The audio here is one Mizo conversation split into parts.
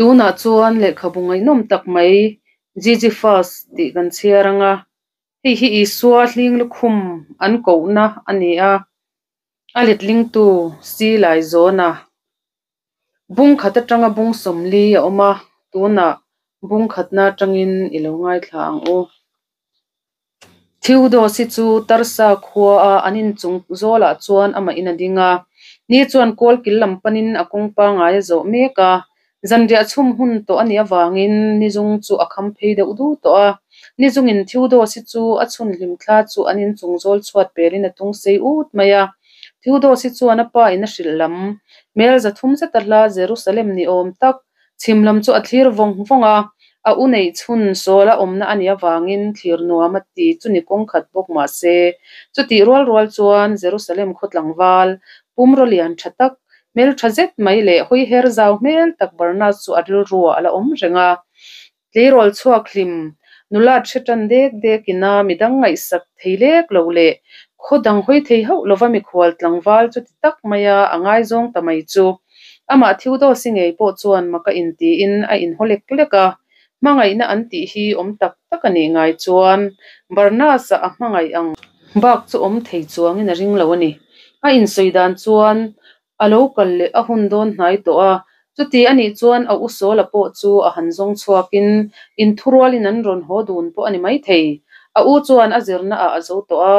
Tunah chuan lehkhabu ngaihnawm tak mai Ziziphus tih kan chhiar ang a, hei hi Isua hling lukhum an kohna a ni a, a letlingtu Silai zawna bung khat atanga bung 40 a awm a, tunah bung khatna atangin i lo ngaithla ang u. Theodos-i chu Tarsa khua a an inchung zawlah chuan amah in a ding a. Ni chuan kawl kil lam panin a kawng pangngai a zawh mek a. Zanriah chhum hun tawh a nih avangin nizung chu a kham phei deuh du tawh a. Nizungin Theodos-i chu a chhun hlim thla chu an inchung zawl chhuat pelin a tung sei ut mai a. Theodos-i chuan a pa in a hrilh lam hmel 300 zeta hla Jerusalem ni awm tak Chhim lam chu a thlir vawng vawng a, a u neih chhun sawl a awmna a nih avangin thlir nuam a ti chu ni kawng khat bawk mah se, chutih rual rual chuan Jerusalem khaw tlangval, pumraw lian tha tak, hmeltha zet mai leh hawi her zau hmel tak Barnas chu a rilruah a la awm reng a. Tleirawl chhuak hlim, nulat hre tan dek dek ina midang ngaihsak thei lek lo leh khaw dang hawi thei hauh lova mikhual tlangval chuti tak maia a ngaizawng ta mai chu amah Theodosi ngei pawh chuan mak a intiin a inhaw lek lek a. Hmangaihna an tih hi awm tak tak a nih ngai chuan Barnas-a a hmangaih ang bak chu awm thei chuangin a ring lo a ni. A insawi dan chuan A lo kal leh a hun dawn hnai tawh a, chuti a nih chuan a u Sawla pawh chu a han zawng chhuakin inthurualin an rawn haw dun pawh a ni maithei. A u chuan a zirna ah a zo tawh a,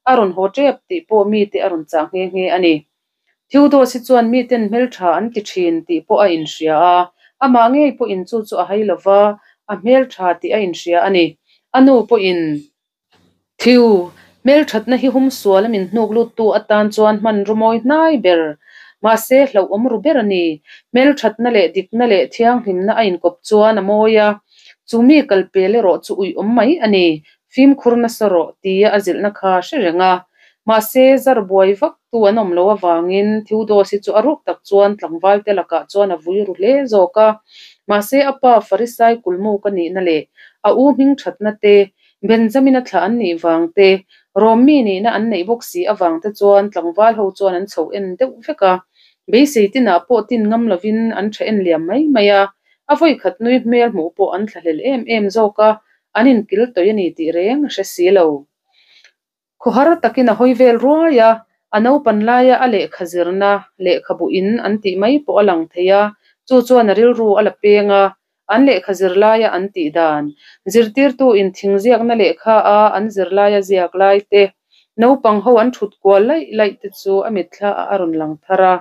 a rawn haw tep tih pawh mite a rawn chah nghe nghe a ni. Theodos hi chuan miten hmeltha an ti thin tih pawh a inhria a, amah ngei pawhin chu chu a hai lova, a hmeltha tih a inhria a ni. A nu pawhin Thiu, hmelthatna hi humsual a min hnuk luttu atan chuan hmanraw mawi hnai ber, mahse hlauhawm ru ber a ni. Hmelthatna leh dikna leh thianghlimna a inkawp chuan a mawi a, chu mi kalpel erawh chu uiawm mai a ni, fimkhur nasa rawh tia a zilhna kha hre reng a. Mahse, zar buai vak tu an awm loh avangin Theodos hi chu a ruk tak chuan tlangvalte lakah chuan a vui ru hle zawk a. Mahse, a pa Farisai kulmuk a nihna leh a u hmingthatna te Benjamin-a thlah an nih vang te, Rom mi nihna an neih bawk si avang te chuan tlangval ho chuan an chho en deuh vek a. Beisei tinah pawh tin ngam lovin an tha en liam mai mai a, a vawikhat nui hmel hmuh pawh an thlahlel em em zawk a, an inkil tawih a ni tih reng a hre si lo. Khawhar takin a hawi vel ruai a, a naupan laia a lehkha zirna, lehkhabu in an tih mai pawh a lang thei a, chu chuan a rilru a la peng a, an lehkha zir laia an tih dan, zirtirtu in thingziakna lehkha a an zir laia ziak lai te, naupang ho an thut kual laih laih te chu a mitthla ah a rawn lang thar a.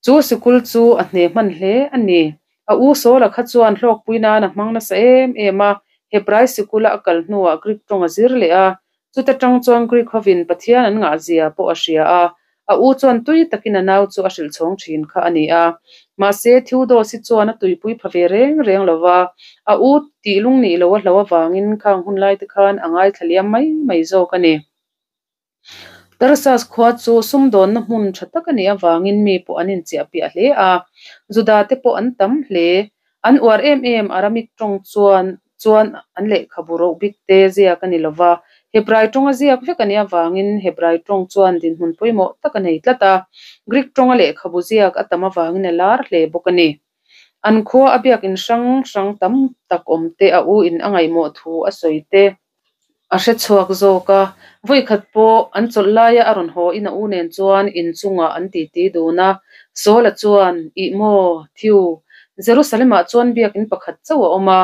Chu sikul chu a hne hman hle a ni. A u Sawla kha chuan hlawkpui nan a hmang nasa em em a, Hebrai sikula a kal hnuah Greek tawng a zir leh a, chuta tang chuan Greek hovin Pathian an ngahzia pawh a hria a, a u chuan tui takin a nau chu a hrilh chhawng thin kha a ni a. Mahse, Theodos hi chuan a tuipui pha ve reng reng lo va, a u tih lungnih lo a hlo avangin khang hun laite khan a ngaithla liam mai mai zawk a ni. Tarsas khua chu sumdawnna hmun tha tak a nih avangin mi pawh an inchiah piah hle a, Juda te pawh an tam hle. An uar em em Aramik tawng chuan chuan an lehkhabu roh bik te ziak a ni lo va, Hebrai tawnga ziak vek a nih avangin Hebrai tawng chuan dinhmun pawimawh tak a nei tlat a, Greek tawnga lehkhabu ziak a tam avangin a lar hle bawk a ni. An khua a biakin hrang hrang tam tak awm te a u in a ngaihmawh thu a sawi te. A hre chhuak zawk a, vawikhat pawh an chawlh laia a rawn haw in a u nen chuan inchungah an titi dun a. Saula chuan, Ih maw, Thiu, Jerusalem-ah chuan biakin pakhat chauh a awm a,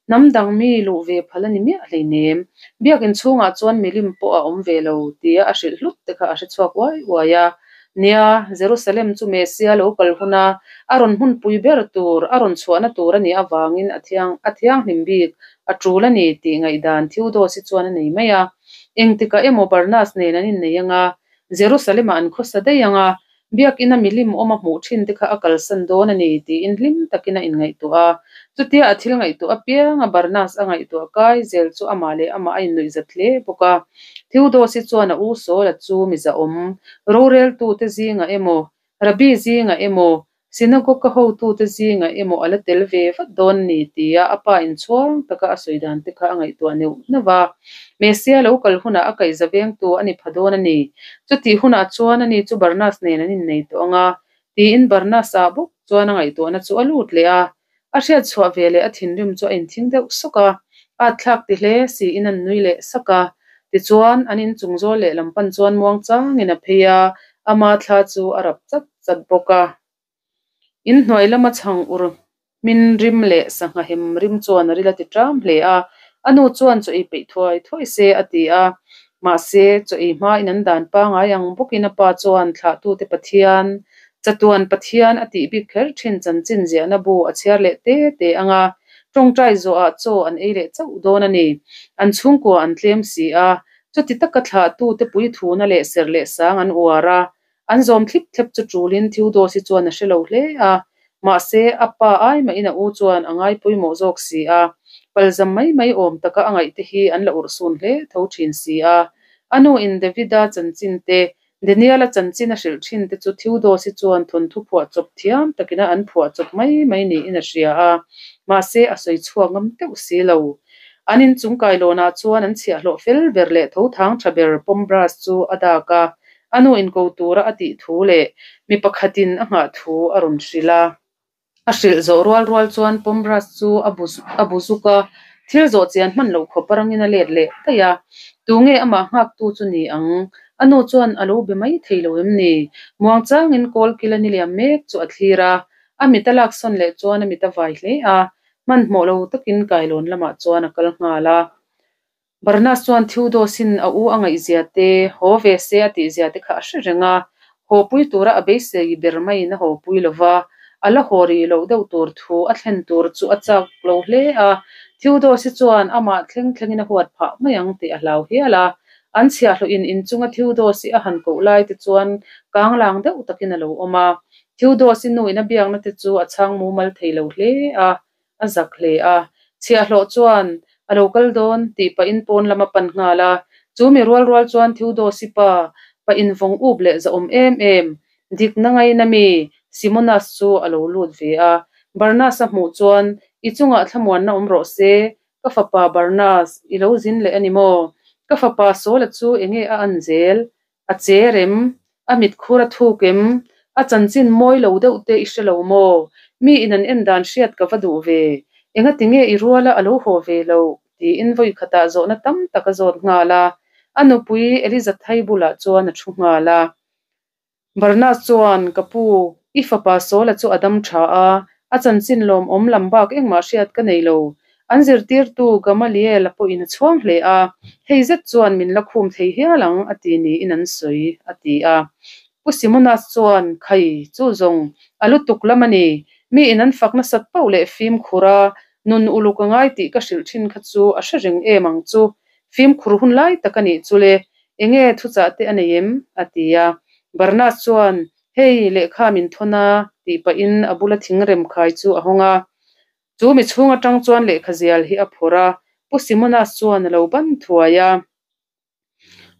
hnam dang mi luh ve phal a ni miah hleinem. Biakin chhungah chuan milim pawh a awm ve lo, tia a hrilh hlut te kha a hre chhuak uai uai a. Nia, Jerusalem chu Messia lo kal huna a rawn hmunpui ber tur, a rawn chhuahna tur a nih avangin a thiang a thianghlim bik a tul a ni tih ngaihdan Theodos hi chuan a nei mai a. Engtikah emaw Barnas nen an innei ang a, Jerusalem-ah an khawsa daih ang a, Biakina milim awm a hmuh thin te kha a kalsan dawn a ni tiin hlim takin a inngaihtuah a. Chutia a thil ngaihtuah apianga Barnas a ngaihtuah kai zel chu amah leh amah a innuihzat hle bawk a. Theodos hi chuan a u Saula chu miza awm, roreltute zingah emaw, Rabbi zingah emaw, Synagogue-a hotute zingah emaw a la tel ve vat dawn ni tia a pa inchhuang taka a sawi dan te kha a ngaihtuah neuh neuh a. Messia lo kal hunah a kaihza vengtu a ni pha dawn a ni. Chutih hunah chuan ani chu Barnas nen an innei tawh ang a, tiin Barnas-ah bawk chuan a ngaihtuahna chu a lut leh a. A hriat chhuah ve leh a thinrim chu a inthing deuh sawk a, at thlak ti hle siin an nui leh sak a. Tichuan, an inchung zawl leh lam pan chuan muang changin a phei a, ama thla chu a rap chat chat bawk a. Inhnuai lama chhang ur hmin rim leh sangha hem rim chuan a ril a ti ṭam hle a, a nu chuan chaw ei peih thuai thuai se a ti a. Mahse, chaw ei hmain an dan pangai ang bawkin a pa chuan thlahtute Pathian, chatuan Pathian a tih bik kher ṭhin chanchin ziahna bu a chhiar leh te te ang a, ṭawngṭai zawhah chaw an ei leh chauh dawn a ni. An chhungkua an tlem si a, chuti taka thlahtute puithuna leh serh leh sang an uar a, An zawm thlip thlep chu ṭulin Theodosi chuan a hre lo hle a, mahse a pa ai mahin a u chuan a ngai pawimawh zawk si a, palzam mai mai awm taka a ngaihte hi an la urhsun hle tho ṭhin si a. A nu in Davida chanchin te, Daniela chanchin a hrilh ṭhin te chu Theodosi chuan thawnthu phuah chawp thiam takina an phuah chawp mai mai niin a hria a, mahse a sawi chhuak ngam teuh si lo. An inchung kailawnah chuan an chhiahhlawh fel ber leh tho thang ṭha ber Pombras chu a dak a, A nu in ko tura a tih thu leh mi pakhatin a nghah thu a rawn hrilh a. A hrilh zawh rual rual chuan Pombras chu a bu a bu zuk a, thil zawh chian hman loh khawp a rangin a let leh daih a. Tunge amah nghaktu chu ni ang? A nu chuan a lo be mai thei lo em ni? Muangchangin kawl kil a ni liam mek chu a thlir a, a mit a laksawn leh chuan a mit a vai hle a, hmanhmawh lo takin kailawn lamah chuan a kal nghal a. Barnas chuan Theodosin a u a ngaihzia te, haw ve se a tihzia te kha a hre reng a, haw pui tura a beisei ber maiin a haw pui lo va, a la haw rih loh deuh tur thu a thlen tur chu a chak lo hle a. Theodosi chuan amah thleng thlengin a huat phah mai ang tih a hlau hial a. An chhiahhlawhin inchunga Theodosi a han koh lai te chuan kanglang deuh takin a lo awm a. Theodosi nuin a biakna te chu a chhang mumal thei lo hle a. A zak hle a, chhiahhlawh chuan a lo kal dawn tih pahin pawn lam a pan nghal a. Chu mi rual rual chuan Theodosi pa, pa invawng up leh zahawm em em, dikna ngaina mi Simonas chu a lo lut ve a. Barnas a hmuh chuan, I chungah thlamuanna awm rawh se, ka fapa Barnas, i lo zin leh a ni maw? Ka fapa Saula chu enge a an zel? A che rem, a mit khur a thuk em? A chanchin mawi lo deuh te i hre lo maw? Mi in an en dan hriat ka va duh ve. Engati nge i ruala a lo haw ve loh? tiin vawi khatah zawhna tam tak a zawt nghal a. A nupui Elizathai bulah chuan a thu nghal a. Barnas chuan, Ka pu, i fapa Saula chu a dam tha a, a chanchin lawmawm lam bak engmah hriat ka nei lo. An zirtirtu Gamaliel-a pawhin a chhuang hle a, hei zet chuan min la khum thei hial ang a ti niin an sawi, a ti a. Pu Simonas chuan, Khai, chu zawng, a lutuk lam a ni. Miin an fak nasat pauh leh fimkhur a, nun uluk a ngai tih ka hrilh thin kha chu a hre reng em ang chu. Fimkhur hun lai tak a nih chu le, enge thuchah te a nei em? a ti a. Barnas chuan, Hei, lehkha min thawn a, tih pahin a bula thingrem khai chu a hawng a. Chu mi chhung atang chuan lehkha zial hi a phawrh a, Pu Simonas chuan a lo ban thuai a.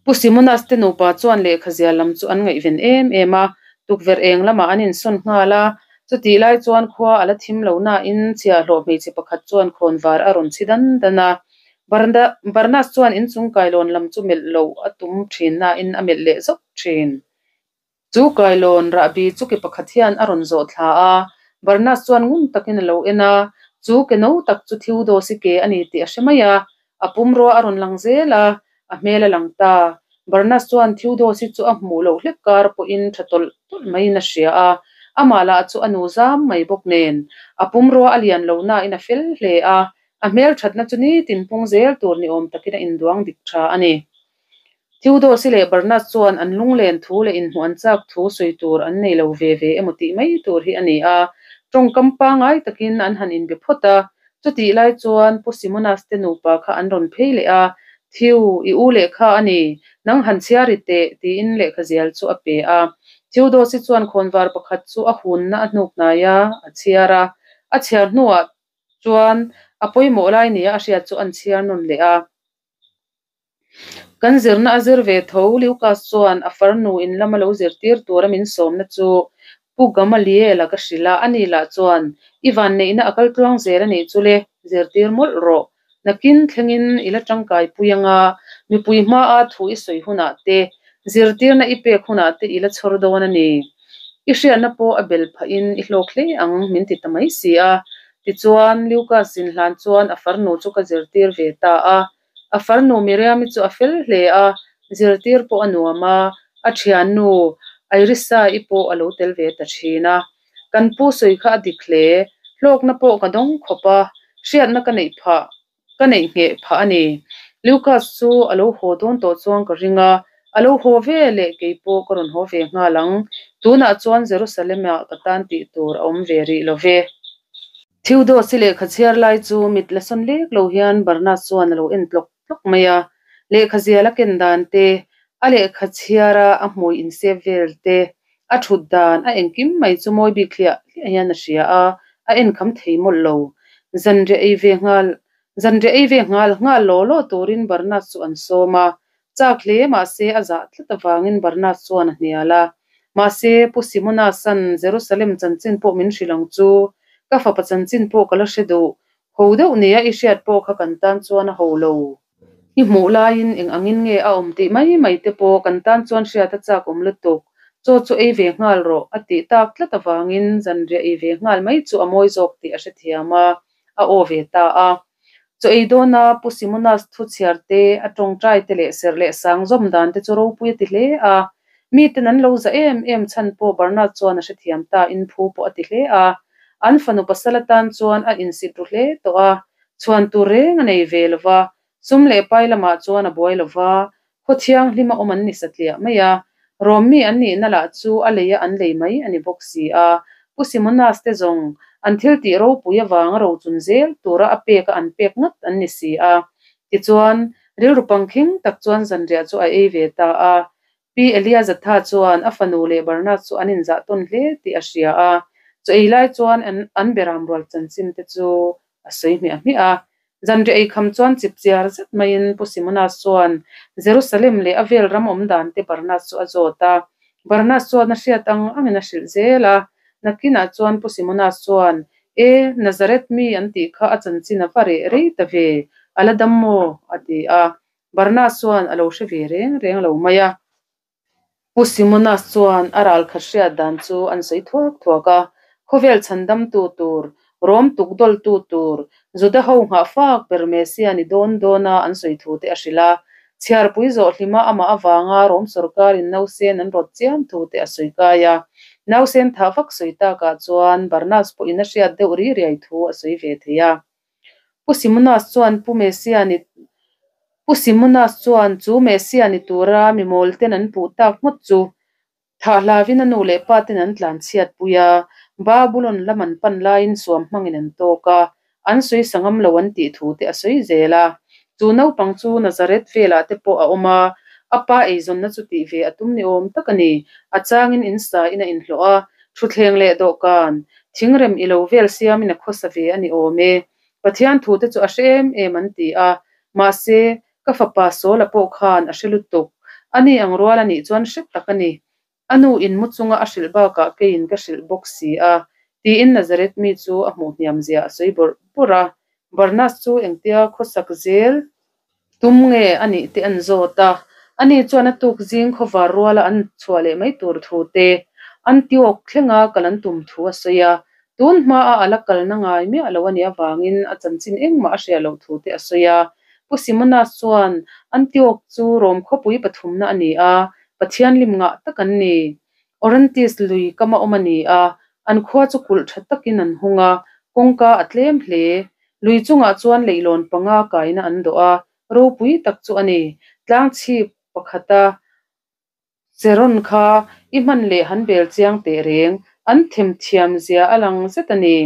Pu Simonas te nupa chuan lehkha zial lam chu an ngaihven em em a, tukverh eng lamah an insawn nghal a. Chutih lai chuan khua a la thim lo nain chhiahhlawh hmeichhe pakhat chuan khawnvar a rawn chhi dan dan a. Barnas chuan inchung kailawn lam chu melh loh a tum thin nain a melh leh zawk thin. Chu kailawn rahbi chu ke pakhat hian a rawn zawh thla a, Barnas chuan ngun takin a lo en a, chu ke no tak chu Theodosi ke a ni tih a hre mai a, a pumrua a rawn lang zel a, a hmel a lang ta. Barnas chuan Theodosi chu a hmuh loh hlek kar pawhin tha tawlh tawlh maiin a hria a, amah lah chu a nu zam mai bawk nen, a pumrua a lian lo nain a fel hle a, a hmel thatna chu nitin pung zel tur ni awm takin a induang dik tha a ni. Theodosi leh Barnas chuan an lunglen thu leh inhmuh an chak thu sawi tur an nei lo ve ve emaw tih mai tur hi a ni a, tawngkam pangngai takin an han inbe phawt a. Chutih lai chuan Pu Simonas te nupa kha an rawn phei leh a, Theo, i u lehkha a ni, nang han chhiar i teh, tiin lehkha zial chu a pe a. Theodosi chuan khawnvar pakhat chu a hunna a hnuk hnai a, a chhiar a. A chhiar hnuah chuan a pawimawh lai nia a hriat chu an chhiar nawn leh a. Kan zirna a zir ve tho, Lucas chuan a farnu in lama lo zirtir tura min sawmna chu Pu Gamaliel-a ka hrilh a, ani lah chuan, I vanneihna a kal tluang zel a nih chu le, zirtir mawlh rawh. Nakin thlengin i la tangkai pui anga, mipui hmaa thu i sawi hunah te, zirtirna i pek hunah te i la chhawr dawn a ni. I hriatna pawh a bel phahin i hlawk hle ang min ti ta mai si a. Tichuan, Lucas zin hlan chuan a farnu chu ka zirtir ve ta a. A farnu Miriam-i chu a fel hle a, zirtir pawh a nuam a, a thiannu Irisa-i pawh a lo tel ve ta thin a. Kan pu sawi kha a dik hle, hlawkna pawh ka dawng khawp a, hriatna ka neih phah ka neih ngheh phah a ni. Lucas chu a lo haw dawn tawh chuan ka ring a, a lo haw ve leh kei pawh ka rawn haw ve nghal ang. Tunah chuan Jerusalem-ah ka tan tih tur a awm ve rih lo ve. Theodosi lehkha chhiar lai chu mit la sawn lek lo hian Barnas chuan a lo en tlawk tlawk mai a. Lehkha zial a ken dan te, a lehkha chhiara a hmui insep vel te, a thut dan a engkim mai chu mawi bik hliah hliah hian a hria a, a en kham thei mawlh lo. Zanriah ei ve nghal Zanriah ei ve nghal nghal law law turin Barnas chu an sawm a, chak hle mahse a zah tlat avangin Barnas chuan a hnial a. Mahse Pu Simona san Jerusalem chanchin pawh min hrilh ang chu, ka fapa chanchin pawh ka la hre duh, ho deuh nia i hriat pawh kha kan tan chuan a ho lo. I hmuh laiin eng angin nge a awm tih mai mai te pawh kan tan chuan hriat a chak awm lutuk. Chaw chu ei ve nghal rawh a tih tak tlat avangin zanriah ei ve nghal mai chu a mawi zawk tih a hrethiam a, a aw ve ta a. Chaw ei dawna Pu Simonas thu chhiar te, a tawngtai te leh serh leh sang zawm dan te chu ropui a ti hle a. Miten an lo za em em chhan pawh Bernard chuan a hrethiam ta in phu pawh a ti hle a. An fanu pasal atan chuan a insit ru hle tawh a. Chhuan tur reng a nei ve lo va, sum leh pai lamah chuan a buai lo va, khaw thianghlim a awm an ni satliah mai a. Rawmmi an nihna lah chu a leia an lei mai a ni bawk si a. Pu Simonas te zawng an thil tih ropui avanga rochun zel tura a peka an pek ngat an ni si a. Tichuan, rilru pangkhing tak chuan zanriah chu a ei ve ta a. Pi Eliazatha chuan a fanu leh Barnas chu an inzah tawn hle tih a hria a, chaw ei lai chuan an beram rual chanchin te chu a sawi hmiah hmiah a. Zanriah ei kham chuan chipchiar zet maiin Pu Simonas chuan Jerusalem leh a vel ram awm dan te Barnas chu a zawt a. Barnas chuan a hriat ang angin a hrilh zel a. Nakinah chuan Pu Simonas chuan, E, Nazareth mi an tih kha a chanchin a va reh rei ta ve, a la dam maw? a ti a. Barnas chuan a lo hre ve reng reng lo mai a. Pu Simonas chuan a ral khat hriat dan chu an sawi thuak thuak a, khawvel chhandamtu tur, Rom tukdawltu tur, Juda ho nghah fak ber Messia ni dawn dawna an sawi thu te a hrilh a. Chhiarpui zawh hlima amah avanga Rom sawrkarin nausen an rawt chiam thu te a sawi kai a. Nausen thah vak sawi takah chuan Barnas pawhin a hriat deuh ri riai thu a sawi ve thei a. Pu Simonas chuan Pu Messia ni Pu Simonas chuan chu Messia ni tura mi mawl ten an puh tak ngawt chu thah hlavin a nu leh pa ten an tlan chhiat pui a, Babulon lam an pan laiin suam hmangin an tawk a, an sawi sa ngam lo an tih thu te a sawi zel a. Chu naupang chu Nazareth velah te pawh a awm a, a pa eizawnna chu tih ve a tum ni awm tak a ni. A changin in sa in a inhlawh a, Thutthleng leh dawhkan, thingrem i lo vel siamin a khawsa ve a ni awm e. Pathian thute chu a hre em em an ti a, mahse, ka fapa Sawla pawh khan a hre lutuk. Ani ang rual a nih chuan hre tak a ni. A nu in mu chunga a hrilh bakah keiin ka hrilh bawk si a, tiin Nazareth mi chu a hmuh hniam zia a sawi bawrh bawrh a. Barnas chu engtia khawsak zel Tum nge a nih te an zawt a, ani chuan a tuk zing khawvar ruala an chhuah leh mai tur thu te, Antioch thlenga kal an tum thu a sawi a, tun hmaa a la kalna ngai miah lo a nih avangin a chanchin engmah a hriat loh thu te a sawi a. Pu Simonas chuan Antioch chu Rom khawpui pathumna a ni a, Pathian lim ngah tak an ni. Orontes lui kama awm a ni a, an khua chu kulh tha takin an hung a, kawngka a tlem hle. Lui chungah chuan leihlawn panga kaina an dawh a, ropui tak chu a ni. Tlangchhip pakhata Cheron kha i hman leh han bel chiang teh reng, an themthiam zia a lang zet a ni,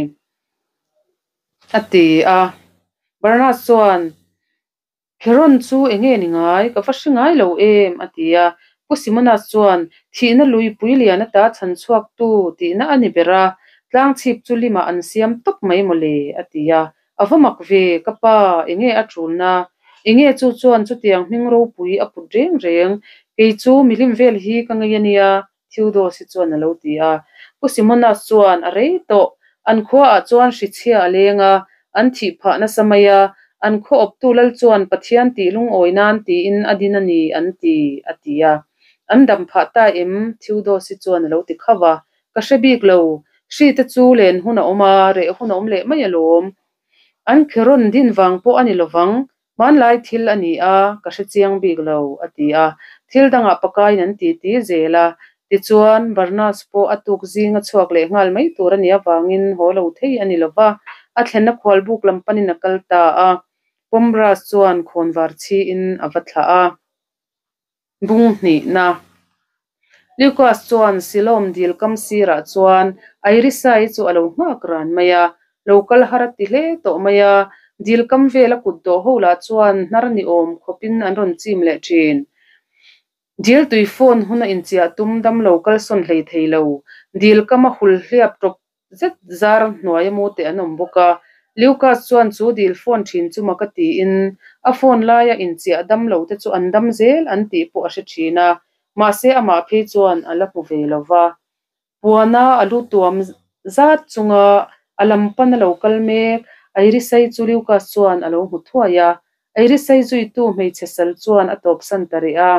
a ti a. Barnas chuan. Heron chu enge ni ngai? Ka va hre ngai lo em? a ti a. Pu Simonas chuan, Thihna luipui lian ata chhan chhuaktu tihna a ni ber a, tlangchhip chu limah an siam tawp mai maw le? a ti a. A va mak ve, ka pa, enge a tulna? Enge chu chuan chutiang hming ropui a put reng reng? Kei chu milim vel hi ka ngei a nia, Theodosi chuan a lo ti a. Pu Simonas chuan a rei tawh. An khuaah chuan hrichhia a leng a, an thih phah nasa mai a, an khaw awptu lal chuan Pathian tih lungawi nan tiin a din a ni an ti, a ti a. An dam phah ta em? Theodosi chuan a lo ti khauh a. Ka hre bik lo. Hri te chu len hun a awm a, reh hun a awm leh mai alawm. An kherawn din vang pawh a ni lovang, hmanlai thil a ni a, ka hre chiang bik lo, a ti a. Thil dangah pakaiin an titi zel a. Tichuan, Barnas pawh a tuk zing a chhuak leh nghal mai tur a nih avangin haw lo thei a ni lova, a thlenna khualbuk lam panin a kal ta a. Pomras chuan khawnvar chhiin a va thlah a. Bung hnihna. Lucas chuan Silawm dil kam sirah chuan Irisai chu a lo nghak ran mai a, lo kal har a ti hle tawh mai a, dil kam vela kut dawh ho lah chuan hnar ni awm khawpin an rawn chim leh thin. Dil tui phone hun a inchiah tum dam lo kalsawn hlei thei lo, dil kama hul hliap tawp zet zar hnuaia mu te an awm bawk a. Lucas chuan chu dil phone thin chu mak a tiin a phone laia inchiah dam lo te chu an dam zel an tih pawh a hre thin a, mahse amah phei chuan a la hmu ve lo va. Puana a lu tuam zat chunga a lam pan a lo kal mek Irisai chu Lucas chuan a lo hmu thuai a. Irisai zuitu hmeichhe sal chuan a tawpsan ta rih a.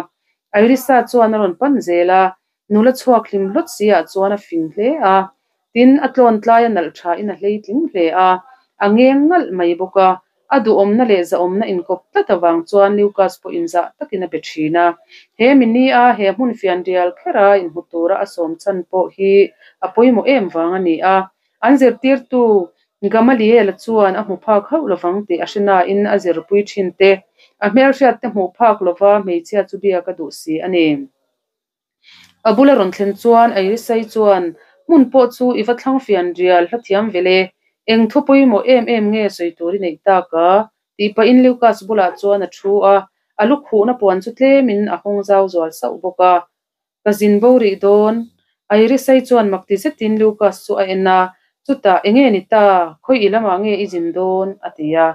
Irisa chuan a rawn pan zel a, Nula chhuak hlim hlawt si ah chuan a fing hle a, tin a tlawn tlai a nalh tha in a hlei tling hle a, a ngeng ngalh mai bawk a. A duhawmna leh zahawmna inkawp tlat avang chuan Lucas pawh inzah takin a be thin a. He mini a he hmun fianrial khera inhmu tura a sawm chhan pawh hi a pawimawh em vang a ni a. An zirtirtu Gamaliel-a chuan a hmu phak hauh lovang tih a hre nain a zirpui thin te, a hmelhriat te hmuh phak lova hmeichhia chu biak a duh si a ni. A bula rawn thlen chuan Irisai chuan, Hmun pawh chu i va thlang fian rial hla thiam vel e, eng thu pawimawh em em nge sawi tur i neih tak a? tih pahin Lucas bulah chuan a thu a, a lu khuhna puan chu tlemin a hawng zau zual sauh bawk a. Ka zin bo rih dawn. Irisai chuan mak ti zetin Lucas chu a en a, chutah, Enge ni ta? Khawi i lamah nge i zin dawn? a ti a.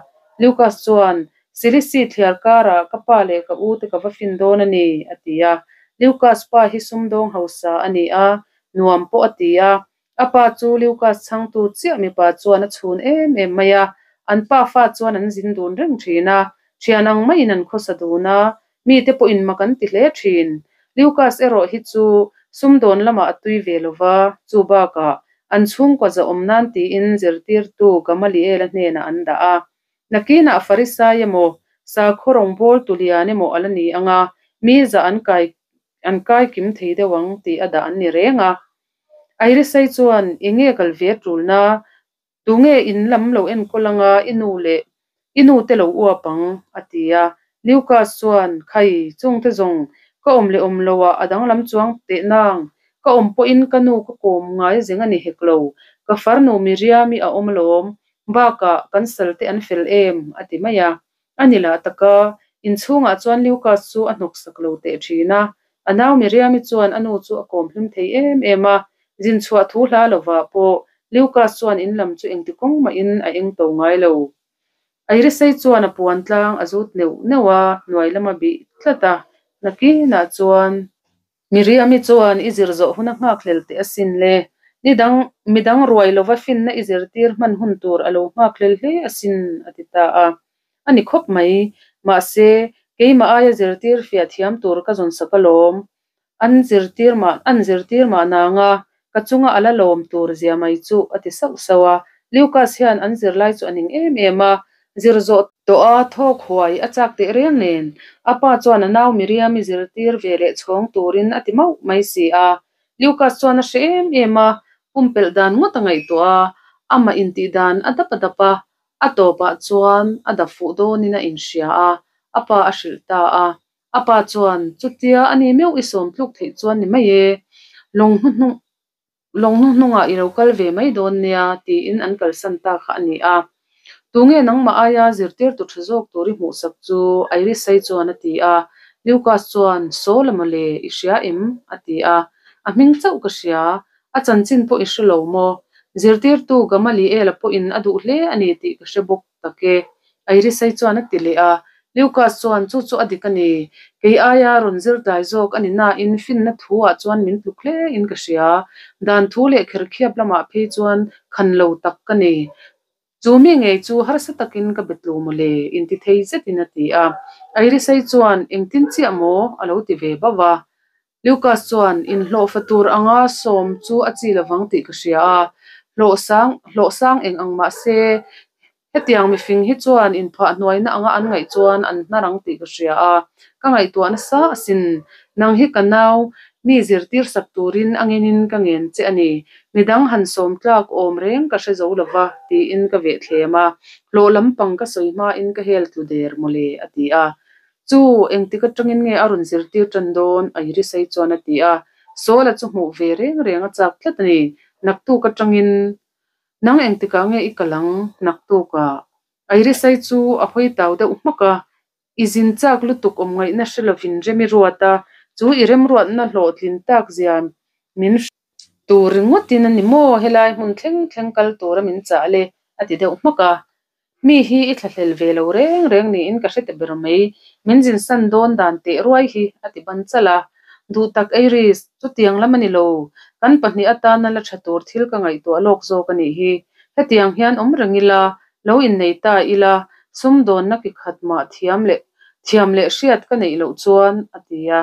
Lucas chuan, Silisi thliar karah ka pa leh ka u te ka va fin dawn a ni, a ti a. Lucas pa hi sumdawng hausa a ni a, nuam pawh a ti a. A pa chu Lucas chhangtu chiah mipa chuan a chhun em em mai a. An pa fa chuan an zin dun reng thin a, thian ang maiin an khawsa dun a, mite pawhin mak an ti hle thin. Lucas erawh hi chu sumdawn lamah a tui ve lo va, chu bakah an chhungkaw zahawm nan tiin zirtirtu Gamaliel-a hnenah an dah a. Nakinah Farisai emaw, sakhaw rawngbâwl tu lian emaw a la ni ang a, mi zah an kai an kai kim thei deuh ang tih a dah an ni reng a. Irisai chuan, Eng nge kal ve ṭulna? Tunge in lam lo enkawl ang a, i nu leh i nu te lo uap ang? a ti a. Lucas chuan, Khai, chungte zawng, ka awm leh awm loah a danglam chuang teh nang, ka awm pawhin ka nu ka kawm ngai zeng a ni hek lo, ka farnu Miriam-i a awm alawm, Bakah, kan salte an fel em? a ti mai a. A ni lah tak a, inchhungah chuan Lucas chu a hnawksak lo teh thin a. A nau Miriam-i chuan a nu chu a kawm hlim thei em em a, zin chhuah thu hla lovah pawh Lucas chuan in lam chu engti kawng mahin a eng to ngai lo. Irisei chuan a puan tlang a zut neuh neuh a, hnuai lam a bih tlat a, nakinah chuan. Miriam-i chuan i zir zawh hun a nghakhlel teh asin le. Ni dang, mi dang ruai lova finna i zirtir hman hun tur a lo nghakhlel hle asin, a ti ta a. A ni khawp mai. Mahse, keimah aia zirtir fiah thiam tur ka zawn sak alawm. An zirtir mah, an zirtir mah nanga ka chunga a la lawm tur zia mai chu, a ti sauh sauh a. Lucas hian an zirlai chu a ning em em a, zir zawh tawh a thawk huai a chak teh reng nen a pa chuan a nau Miriam-i zirtir ve leh chhawng turin a ti mauh mai si a. Lucas chuan a hre em em a, pumpelh dan ngawt a ngaihtuah a, amah intih dan a dap a dap a, a tawpah chuan a dap fuh dawnin a inhria a, a pa a hrilh ta a. A pa chuan, Chutia a ni meuh i sawm tluk theih chuan ni mai e, lawng hnuhnung Lawng hnuhnungah i lo kal ve mai dawn nia tiin an kalsan ta kha a ni a. Tunge nangmah aia zirtirtu tha zawk tur i hmuhsak chu? Irisai chuan a ti a. Lucas chuan, Saw la mawle, i hria em? a ti a. A hming chauh ka hria. A chanchin pawh i hre lo maw? Zirtirtu Gamaliel-a pawhin a duh hle a ni tih ka hre bawk. Tak e. Irisai chuan a ti leh a. Lucas chuan, Chu chu a dik a ni. Kei aia rawn zir tlai zawk a ni nain finna thu ah chuan min tluk hle in ka hria. Dan thu leh kherkhiap lamah phei chuan khan lo tak ka ni. Chu mi ngei chu harsa takin ka be tlu mawle, intithei zetin a ti a. Irisai chuan, Engtin chiah maw? a lo ti ve bauh a. Lucas chuan, Inhlawhfa tur anga sawm chu a chi lovang tih ka hria a, hlawh sang hlawh sang eng ang mah se, hetiang mifing hi chuan inphah hnuaina anga an ngaih chuan an hnar ang tih ka hria a, ka ngaihtuah nasa asin. Nang hi ka nau, mi zirtir sak turin a ngenin ka ngen che a ni. Midang han sawm tlak awm reng ka hre zo lova, tiin ka vehthlem a, hlawh lampang ka sawi hmain ka hel tlu der mawle, a ti a. Chu, engtik atangin nge a rawn zirtir tan dawn? Iris-i chuan a ti a. Saul-a chu hmuh ve reng reng a chak tlat a ni. Naktuk atangin, Nang engtikah nge i kal ang? Naktukah. Iris-i chu a hawi tau deuh hmak a. I zin chak lutuk awm ngaihna hre lovin rem i ruat a, chu i remruatna hlawhtlin tak zia min Tur ringawtin a ni maw helai hmun thleng thleng kal tura min chah le? a ti deuh hmak a. Mi hi i thlahlel ve lo reng reng niin ka hre ta ber mai, min zinsan dawn dan teh ruai hi, a ti ban chalh a. Duh tak Iris, chutiang lam a ni lo, kan pahnih atana la tha tur thil ka ngaihtuah lawk zawk a nih hi. Hetiang hian awm reng ila, lo innei ta ila, sumdawnna ki khat mah thiam leh thiam leh hriat ka neih loh chuan, a ti a.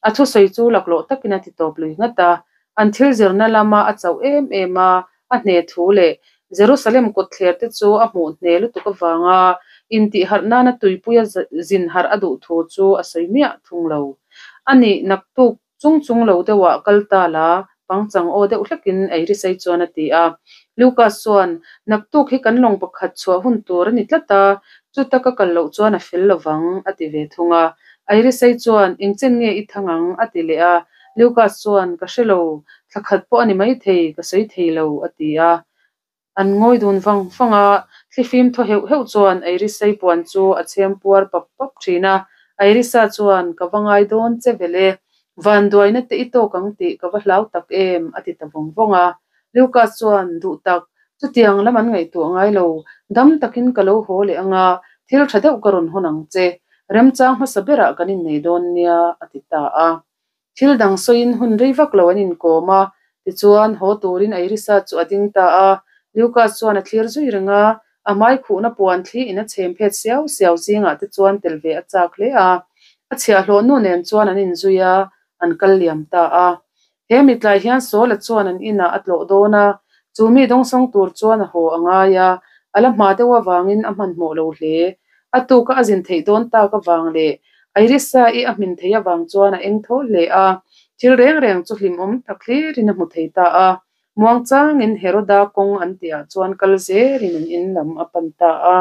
A thusawi chu laklawh takin a ti tawp lui ngat a. An thil zirna lama a chauh em em a, a hne thu leh Jerusalem kawtthler te chu a hmuh hne lutuk avanga intihharh nana tuipuia zin harh a duh thu chu a sawi miah thung lo. A nih naktuk chung chung lo deuhah kal ta la, pangchang aw deuh hlekin Eirisai chuan a ti a. Lucas chuan, Naktuk hi kan lawng pakhat chhuah hun tur a ni tlat a, chuta ka kal loh chuan a fel lovang, a ti ve thung a. Irisai chuan, Engchen nge i thang ang? a ti leh a. Lucas chuan, Ka hre lo, thla khat pawh a ni maithei, ka sawi thei lo, a ti a. An ngawi dun vang vang a, thlifim thaw heuh heuh chuan Irisai puan chu a chhem puar pap pap thin a. Irisa chuan, Ka va ngai dawn che vel e, vanduaina te i tawk ang tih ka va hlau tak em, a ti ta vawng vawng a. Lucas chuan, Duh tak, chutiang lam an ngaihtuah ngai lo, dam takin ka lo haw leh ang a, thil tha deuh ka rawn hawn ang che. Remchang hmasa berah kan innei dawn nia, a ti ta a. Thil dang sawiin hun rei vak lo an inkawm a, tichuan haw turin Irisa chu a ding ta a. Lucas chuan a thlir zui reng a, a hmai khuhna puan thli in a chhem phet siau siau zingah te chuan tel ve a chak hle a. A chhiahhlawh nu nen chuan an inzui a, an kal liam ta a. He mitlai hian Saul-a chuan an inah a tlawh dawn a, chu mi dawngsawng tur chuan a haw a ngai a, a la hma deuh avangin a hmanhmawh lo hle. A tuka a zin theih dawn tak avang leh Irisa-i a hmin theih avang chuan a eng tho hle a, thil reng reng chu hlimawm tak hlirin a hmu thei ta a. Muangchangin Heroda kawng an tihah chuan kal zelin an in lam a pan ta a.